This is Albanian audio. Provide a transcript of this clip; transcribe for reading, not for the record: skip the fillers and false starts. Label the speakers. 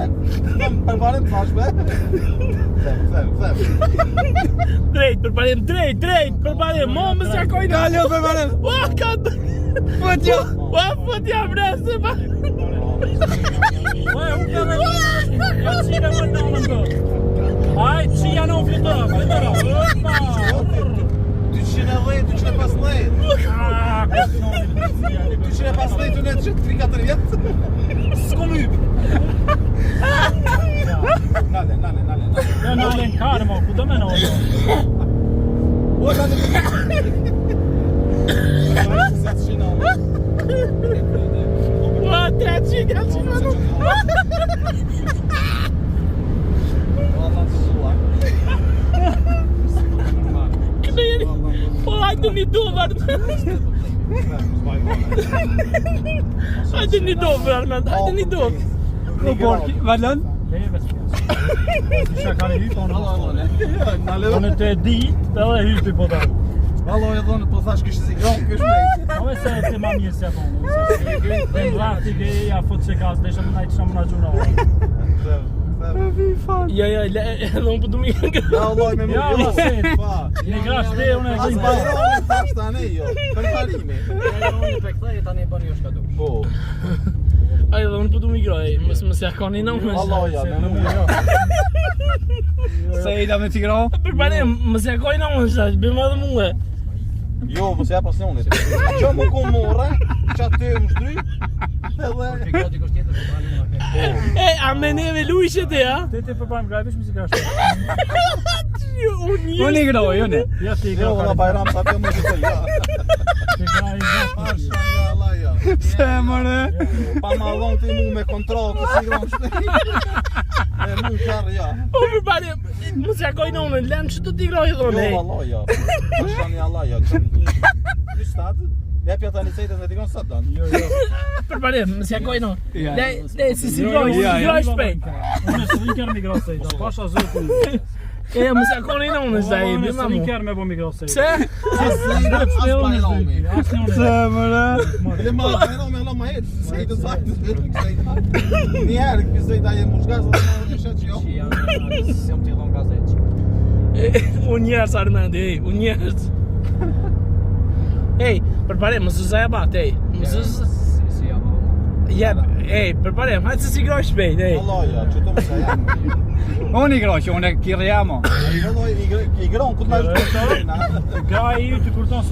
Speaker 1: ne përparim të thashme. Them, them, them.
Speaker 2: Drejt, përparim, drejt, drejt, përparim, mo më s'ja kojnë.
Speaker 3: Kalo përparim.
Speaker 2: Ua, ka...
Speaker 3: Futja.
Speaker 2: Ua, futja, vrese, pa.
Speaker 4: Ua, u ka dhe... Ja qika më nënën do. Aj, qia në flitora, flitora. Opa!
Speaker 1: 210, 215.
Speaker 4: Ah, kush në
Speaker 1: 215 unë e 3-4 vjet. S'kom hyp. Nale, nale, nale, nale.
Speaker 4: Ja nale në karë, mo, ku do me nale?
Speaker 1: O, nale. Sa të shina,
Speaker 2: Ua, 300, ja qika në.
Speaker 1: Wallah të zua.
Speaker 2: Këne Po, hajde një dovër. Hajde një dovër, Armend, hajde një dovër.
Speaker 3: Në bork, valon.
Speaker 4: Leve s'ka. Isha ka në hypë, unë
Speaker 1: Nale.
Speaker 4: Unë të e di, të edhe hypi po ta.
Speaker 1: Wallah e dhonë, po thash kishte si grom, kish me.
Speaker 4: Po me se ti ma mirë se ato, unë, se si. Dhe në rafti ke ja fut që ka, s'desha më najtë shumë në gjuna.
Speaker 2: Ja, ja, le, edhe unë po du mi
Speaker 1: Ja Allah me
Speaker 4: Ja,
Speaker 1: mua.
Speaker 4: se.
Speaker 1: Pa.
Speaker 4: Një grash dhe unë e
Speaker 1: As
Speaker 4: gëjnë.
Speaker 1: bajrami thash tani jo. Përparimi.
Speaker 5: Unë pe kthej tani bën ju shka du.
Speaker 1: Po.
Speaker 2: Ai, edhe unë po du mi groj, mos mos ja koni në më.
Speaker 1: Allah ja, me mua jo.
Speaker 3: Se i da me tigra.
Speaker 2: Përparim, mos ja koni në më, sa bëjmë edhe mua.
Speaker 1: Jo, mos ja pas njënit. Që më ku morre, që aty më shdry. Edhe
Speaker 5: Ti dikush tjetër po pranon atë.
Speaker 2: E, a me neve lujshe ti, a?
Speaker 4: Ti ti përparim gravish më si grash.
Speaker 2: Jo, unë një.
Speaker 3: Unë i groj, unë.
Speaker 4: Ja ti
Speaker 1: Jo,
Speaker 4: gra.
Speaker 1: valla Bajram sa të më të ja.
Speaker 4: Ti gra i grash.
Speaker 1: Pasha, ja Allah ja.
Speaker 3: Pse more?
Speaker 1: Pa ma dhon ti mu me kontroll të si grom shpejt. Me mu qarë ja.
Speaker 2: Po përparim, mos ja koni në unë, lem që të ti groj
Speaker 1: Jo,
Speaker 2: thonë. ej.
Speaker 1: valla ja. Pasha ja Allah ja. Një stat, jepja tani sejtën dhe dikon sot dan.
Speaker 4: Jo, jo.
Speaker 2: Përparim, mos ja koni në.
Speaker 3: Ja.
Speaker 2: Le, le, si si groj, si
Speaker 3: Ja, ja.
Speaker 2: groj shpejt.
Speaker 4: Unë s'vin kërë mi grasë, da pasha zotin.
Speaker 2: E, mos ja koni në unë, sa i
Speaker 4: Unë
Speaker 2: bëjmë
Speaker 4: s'vin
Speaker 2: mu.
Speaker 4: kërë me bo mi grasë.
Speaker 2: Pse?
Speaker 1: As as Bajrami.
Speaker 3: Pse more?
Speaker 1: Le ma Bajrami Allah ma het. Sejtën sa. Një herë ky sejta je mushkas, dhe më shet që jo.
Speaker 5: Që janë s'jam ti dhon gazetë.
Speaker 2: Unë njerës Armendi, ej, unë njerës. Ej, përparim, mos u zaja bat, ej. Mos u
Speaker 5: Si si ja.
Speaker 2: Jep, ej, përparim, hajde se si groj shpejt, ej.
Speaker 1: Allah ja, që të më sa jam.
Speaker 3: Unë i groj, që unë e kirë jamo.
Speaker 1: Valla i gron ku të na zhdush.
Speaker 4: Gra i ty kur ton sot.